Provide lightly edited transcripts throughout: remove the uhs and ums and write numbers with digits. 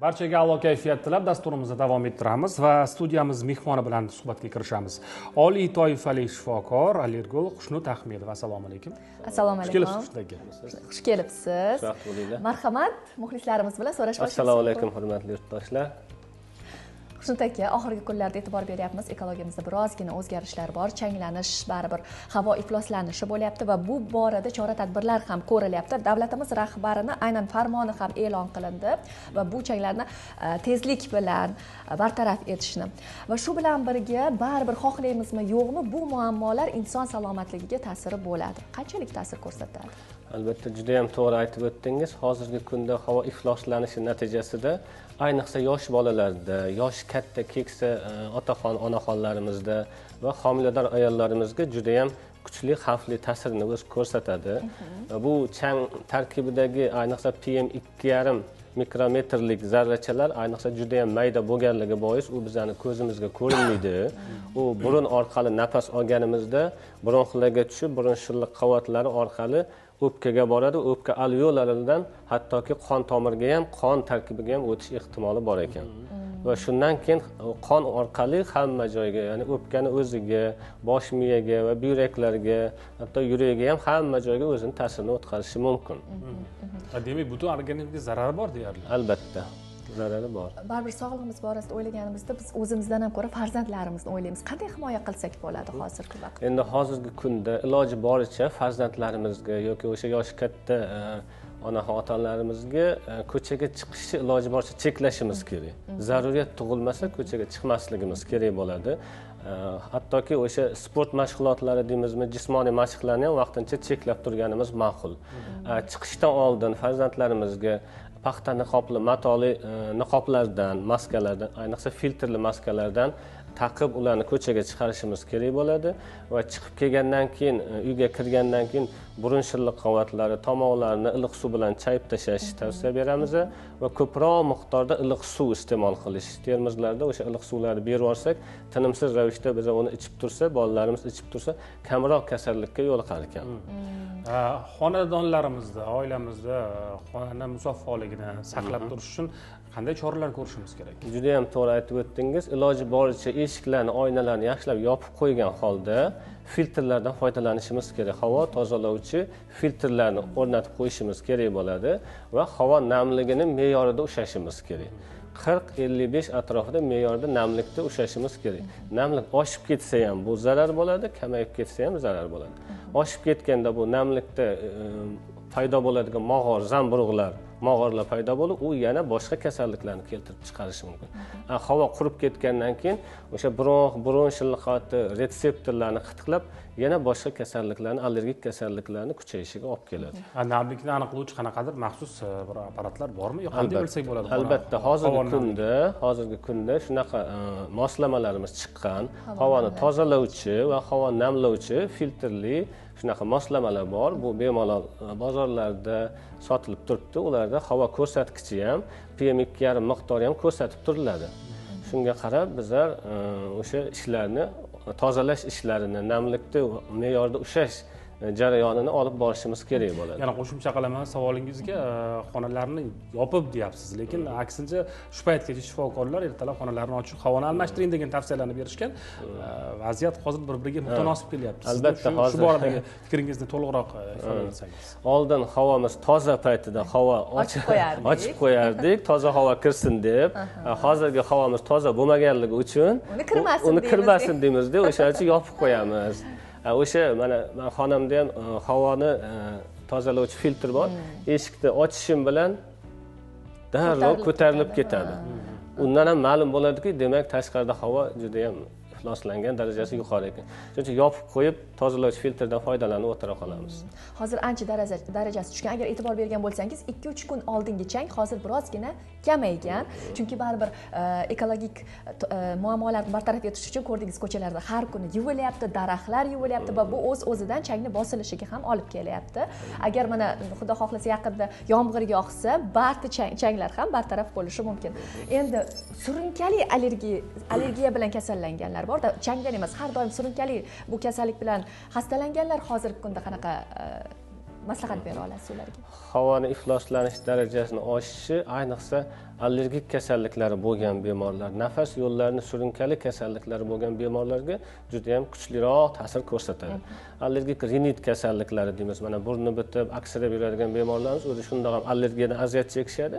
Barchaga a'lo kayfiyat tilab dasturimizni davom ettiramiz va studiyamiz mehmoni bilan suhbatga kirishamiz. Oliy toifali shifokor allergolog Xushnud Ahmedova. Assalomu alaykum. Assalomu alaykum. Xush kelibsiz, Xushnud aka. Xush kelibsiz. Marhamat, muxlislarimiz bilan so'rashib olishimiz. Assalomu alaykum, hurmatli yurtdoshlar. Xushnud aka, oxirgi kunlarda e'tibor beryapmiz, ekologiyamizda birozgina o'zgarishlar bor, changlanish, baribir havo ifloslanishi bo'lyapti va bu borada chora-tadbirlar ham ko'rilyapti. Davlatimiz rahbarini aynan farmoni ham e'lon qilindi va bu changlarni tezlik bilan bartaraf etishni va shu bilan birga baribir xohlaymizmi yo'qmi, bu muammolar inson salomatligiga ta'siri bo'ladi. Qanchalik ta'sir ko'rsatadi? Albatta, juda ham to'g'ri aytib o'tdingiz. Hozirgi kunda havo ifloslanishi natijasida ayniqsa yosh bolalarda, yosh katta keksa otaxon, onaxonlarimizda va homilador ayollarimizga juda ham kuchli xavfli ta'sirini o'z ko'rsatadi. Bu chang tarkibidagi ayniqsa PM2,5 mikrometrlik zarrachalar ayniqsa juda ham mayda bo'lganligi bois u bizani ko'zimizga ko'rinmaydi. U burun orqali nafas olganimizda bronxlarga tushib, burun shilliq qavatlari orqali o'pkaga boradi. O'pka alveolaridan hattoki qon tomirga ham, qon tarkibiga ham o'tish ehtimoli bor ekan. Va shundan keyin qon orqali hamma joyga, ya'ni o'pkani o'ziga, bosh miyaga va buyraklarga, hatto yuragiga ham hamma joyga o'zini ta'sirini o'tkazishi mumkin. Demak, butun organizmga zarari bor deyarli. Albatta, zarari bor. Baribir sog'lig'imiz borasida o'ylaganimizda biz o'zimizdan ham ko'ra farzandlarimizni o'ylaymiz. Qanday himoya qilsak bo'ladi hozirgi vaqtda? Endi hozirgi kunda iloji boricha farzandlarimizga yoki o'sha yoshi katta onaxon otalarimizga ko'chaga chiqishni iloji boricha cheklashimiz kerak. Zaruriyat tug'ilmasa ko'chaga chiqmasligimiz kerak bo'ladi. Hattoki o'sha sport mashg'ulotlari deymizmi, jismoniy mashqlarni ham vaqtincha cheklab turganimiz ma'qul. Chiqishdan oldin farzandlarimizga paxta niqobli, matoli niqoblardan, maskalardan, ayniqsa filtrli maskalardan taqib ularni ko'chaga chiqarishimiz kerak bo'ladi va chiqib kelgandan keyin, uyga kirgandan keyin burun shilliq qavatlari, tomoqlarni iliq suv bilan chayib tashlash tavsiya beramiz va ko'proq miqdorda iliq suv iste'mol qilish. Termizlarda o'sha iliq suvlarni berib yuborsak, tinimsiz ravishda biz uni ichib tursa, bolalarimiz ichib tursa, kamroq kasallikka yo'liqar ekan. Xonadonlarimizda, oilamizda xona musaffoligini saqlab turish uchun qanday choralar ko'rishimiz kerak? Juda ham to'g'ri aytib o'tdingiz. Iloji boricha eshiklarni, oynalarni yaxshilab yopib qo'ygan holda filtrlardan foydalanishimiz kerak. Havo tozalovchi filtrlarni o'rnatib qo'yishimiz kerak bo'ladi va havo namligini me'yorida ushlashimiz kerak. 40-55 atrofida me'yorda namlikda ushlashimiz kerak. Namlik oshib ketsa ham bu zarar bo'ladi, kamayib ketsa ham zarar bo'ladi. Oshib ketganda bu namlikda paydo bo'ladigan mog'or, zamburug'lar, mog'orlar paydo bo'lib, u yana boshqa kasalliklarni keltirib chiqarishi mumkin. Havo qurib ketgandan keyin o'sha bronx, burun shilliq qavati retseptorlarni qitiqlab, yana boshqa kasalliklarni, allergik kasalliklarni kuchayishiga olib keladi. Namlikni aniqlovchi qanaqadir maxsus bir apparatlar bormi yoki qanday bilsak bo'ladi? Albatta, hozirgi kunda shunaqa moslamalarimiz chiqqan, havoni tozalovchi va havo namlovchi filtrli shunaqa moslamalar bor. Bu bemalol bozorlarda sotilib turibdi. Ularda havo ko'rsatkichi ham, PM2,5 miqdori ham ko'rsatib turiladi. Shunga qarab bizlar o'sha ishlarni, tozalash ishlarini, namlikni me'yorda ushlash jarayonini olib borishimiz kerak bo'ladi. Yana qo'shimcha qilaman savolingizga, xonalarni yopib deyapsiz, lekin aksincha shu paytgacha shifokorlar ertalab xonalarni ochib, havoni almashtiring degan tavsiyalarni berishgan. Vaziyat hozir bir-biriga mutanosib kelyapti. Albatta, hozir shu boradagi fikringizni to'liqroq ifodalasangiz. Oldin havomiz toza paytida havo ochib qo'yardik, toza havo kirsin deb. Hozirgi havomiz toza bo'lmaganligi uchun uni kirmasin deymizda, o'shaning uchun yopib qo'yamiz. O'sha mana men xonamda ham havoni tozalovchi filtr bor. Eshikni ochishim bilan darrov ko'tarilib ketadi. Undan ham ma'lum bo'ladiki, demak tashqarida havo juda ham ifloslangan, darajasi yuqori ekan. Shuning uchun yopib qo'yib, tozalovchi filtrdan foydalanib o'tira qolamiz. Hozir ancha darajasi tushgan. Agar e'tibor bergan bo'lsangiz, 2-3 kun oldingi chang hozir birozgina kamaygan. Chunki baribir ekologik muammolarni bartaraf etish uchun ko'rdingiz, ko'chalarda har kuni yuvilyapti, daraxtlar yuvilyapti va bu o'z-o'zidan changni bosilishiga ham olib kelyapti. Agar mana Xudo xohlasa yaqinda yomg'ir yog'sa, barcha changlar ham bartaraf bo'lishi mumkin. Endi surunkali allergiya bilan kasallanganlar bor. Changdan emas, har doim surunkali bu kasallik bilan xastalanganlar hozirgi kunda qanaqa maslahat bera olasiz ularga? Havoni ifloslanish darajasini oshishi ayniqsa Allergik kasalliklari bo'lgan bemorlar, nafas yo'llarini surunkali kasalliklari bo'lgan bemorlarga juda ham kuchliroq ta'sir ko'rsatadi. Allergik rinit kasalliklari deymiz, mana burni bitib, aksirab yuradigan bemorlarimiz o'zi shundoq ham allergiyadan aziyat chekishadi.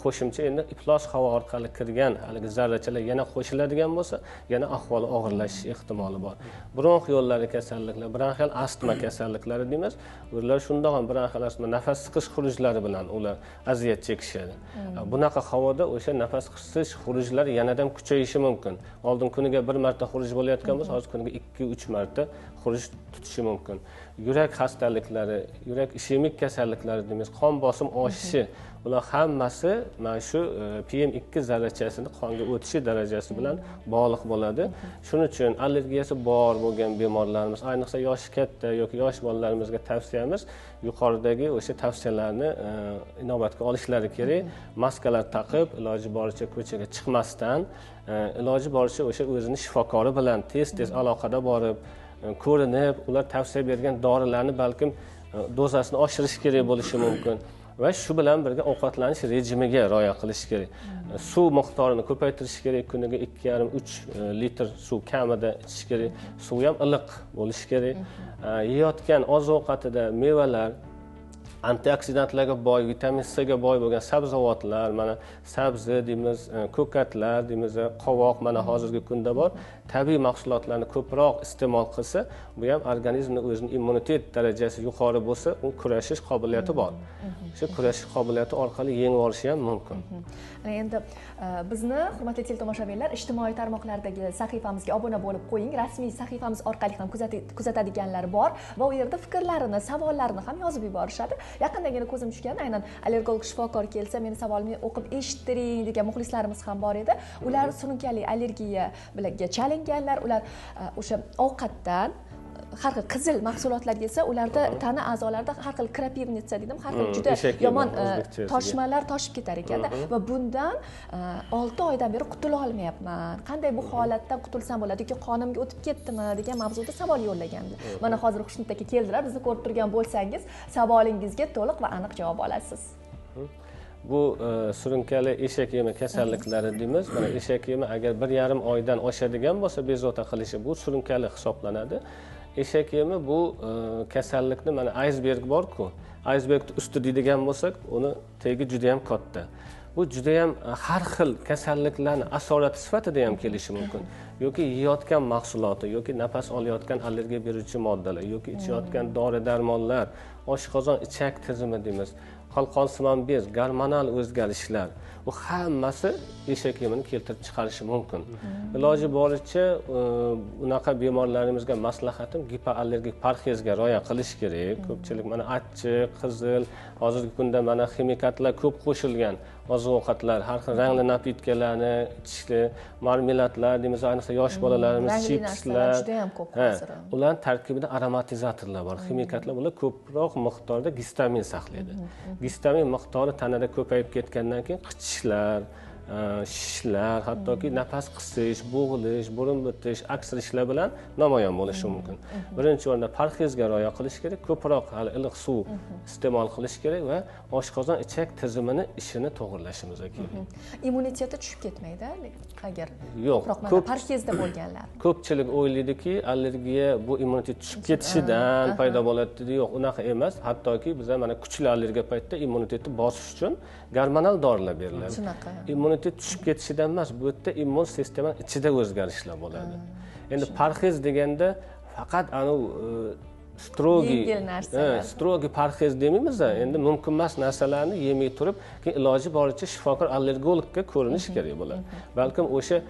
Qo'shimcha endi iflos havo orqali kirgan haligi zarrachalar yana qo'shiladigan bo'lsa, yana ahvoli og'irlashish ehtimoli bor. Bronx yo'llari kasalliklari, bronxial astma kasalliklari deymiz. Ular shundoq ham bronxial astma, nafas siqish xurujlari bilan ular aziyat chekishadi. Bunaqa havoda o'sha nafas qisish xurujlari yanada ham kuchayishi mumkin. Oldin kuniga bir marta xuruj bo'layotgan bo'lsa, hozir kuniga 2-3 marta xuruj tutishi mumkin. Yurak xastaliklari, yurak ishemik kasalliklari deymiz, qon bosim oshishi, bular hammasi mana shu PM2 zarrachasini qonga o'tishi darajasi bilan bog'liq bo'ladi. Shuning uchun allergiyasi bor bo'lgan bemorlarimiz, ayniqsa yoshi katta yoki yosh bolalarimizga tavsiyamiz yuqoridagi o'sha tavsiyalarni inobatga olishlari kerak. Maskalar taqib, iloji boricha ko'chaga chiqmasdan, iloji boricha o'sha o'zini shifokori bilan tez-tez aloqada borib, ko'rinib, ular tavsiya bergan dorilarni balkim dozasini oshirish kerak bo'lishi mumkin. Va shu bilan birga ovqatlanish rejimiga rioya qilish kerak. Suv miqdorini ko'paytirish kerak, kuniga 2,5-3 litr suv kamida ichish kerak. Suv ham iliq bo'lishi kerak. Yeyotgan oziq-ovqatida mevalar, antioksidantlarga boy, vitamin C ga boy bo'lgan sabzavotlar, mana sabzi deymiz, ko'katlar deymiz, qovoq mana hozirgi kunda bor. Tabiiy mahsulotlarni ko'proq iste'mol qilsa, bu ham organizmning o'zining immunitet darajasi yuqori bo'lsa, u kurashish qobiliyati bor. O'sha kurashish qobiliyati orqali yengib olishi ham mumkin. Ana endi bizni hurmatli teletomoshabinlar ijtimoiy tarmoqlardagi sahifamizga obuna bo'lib qo'ying. Rasmiy sahifamiz orqali ham kuzatadiganlar bor va u yerda fikrlarini, savollarini ham yozib yuborishadi. Yaqindagina ko'zim tushgan, aynan allergolog shifokor kelsa, meni savolimni o'qib eshittiring degan muxlislarimiz ham bor edi. Ular surunkali allergiya bilan chalinganlar, ular o'sha ovqatdan har xil qizil mahsulotlar yesa, ularda tana a'zolarida har xil krapivnitsa dedim, har xil juda yomon toshmalar toshib ketar ekanda va bundan 6 oydan beri qutula olmayapman. Qanday bu holatdan qutulsam bo'ladi yoki qonimga o'tib ketdimi degan mavzuda savol yo'llaganlar. Mana hozir Xushnud aka keldilar, bizni ko'rib turgan bo'lsangiz, savolingizga to'liq va aniq javob olasiz. Bu surunkali eshak yemi kasalliklari deymiz. Mana eshak yemi agar 1,5 oydan oshadigan bo'lsa, bezovta qilishi bu surunkali hisoblanadi. Eshak yemi bu kasallikni mana aysberg bor-ku, aysbergni usti deydigan bo'lsak, uni tegi juda ham katta. Bu juda ham har xil kasalliklarni asorati sifatida ham kelishi mumkin. Yoki yeyotgan mahsuloti, yoki nafas olayotgan allergiya beruvchi moddalar, yoki ichayotgan dori-darmonlar, oshqozon ichak tizimi deymiz, qalqonsimon bez, gormonal o'zgarishlar, bu hammasi eshak yemini keltirib chiqarishi mumkin. Iloji boricha unaqa bemorlarimizga maslahatim gipoallergik parhezga rioya qilish kerak. Ko'pchilik mana achchiq, qizil, hozirgi kunda mana ximikatlar ko'p qo'shilgan oziq-ovqatlar, har xil rangli napitkalarni ichishli, marmeladlar deymiz, ayniqsa yosh bolalarimiz chipslar, juda ham ko'p hozir. Ularning tarkibida aromatizatorlar bor, ximikatlar, bular ko'proq miqdorda gistamin saqlaydi. Gistamin miqdori tanada ko'payib ketgandan keyin qichishlar, shishlar, hattoki nafas qisish, bo'g'ilish, burun bitish, aksirishlar bilan namoyon bo'lishi mumkin. Birinchi o'rinda parhezga rioya qilish kerak, ko'proq hali iliq suv iste'mol qilish kerak va oshqozon ichak tizimini ishini to'g'rilashimiz kerak. Immuniteti tushib ketmaydi agar yo'q, ko'p parhezda bo'lganlar. Ko'pchilik o'ylaydiki, allergiya bu immunitet tushib ketishidan paydo bo'ladi deydi. Yo'q, unaqa emas. Hattoki bizlar mana kuchli allergiya paytida immunitetni bosish uchun gormonal dorilar beriladi. Shunaqa. Immunitet tushib ketishidan emas, bu yerda immun sistema ichida o'zgarishlar bo'ladi. Endi parhez deganda faqat anu strogiy strogiy parhez demaymiz, endi mumkin emas narsalarni yemay turib, keyin iloji boricha shifokor allergologga ko'rinish kerak bo'ladi. Balkim o'sha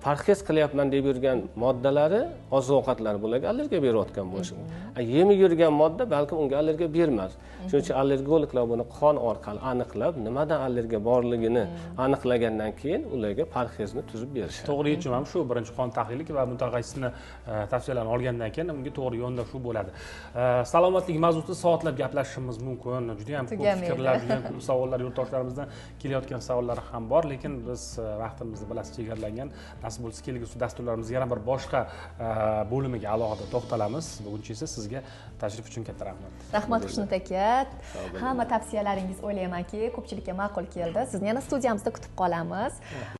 parhez qilyapman deb yurgan moddalari, oziq-ovqatlar bularga allergiya berayotgan bo'lishi mumkin. Yemay yurgan modda balkim unga allergiya bermas. Shuning uchun allergologlar buni qon orqali aniqlab, nimadan allergiya borligini aniqlagandan keyin ularga parhezni tuzib berishadi. To'g'ri yechim ham shu, birinchi qon tahlili va mutaxassisni tavsiyalarini olgandan keyin unga to'g'ri yondashuv bo'ladi. Salomatlik mavzusida soatlab gaplashishimiz mumkin. Juda ham ko'p fikrlar, juda ham ko'p savollar yurtdoshlarimizdan kelayotgan savollar ham bor, lekin biz vaqtimizni bilasiz chegaralangan. Nasib bo'lsa, kelgusi dasturlarimiz yana bir boshqa bo'limiga alohida to'xtalamiz. Buguncha esa sizga tashrif uchun katta rahmat. Rahmat, Xushnud aka. Hamma tavsiyalaringiz, o'ylaymanki, ko'pchilikka ma'qul keldi. Sizni yana studiyamizda kutib qolamiz.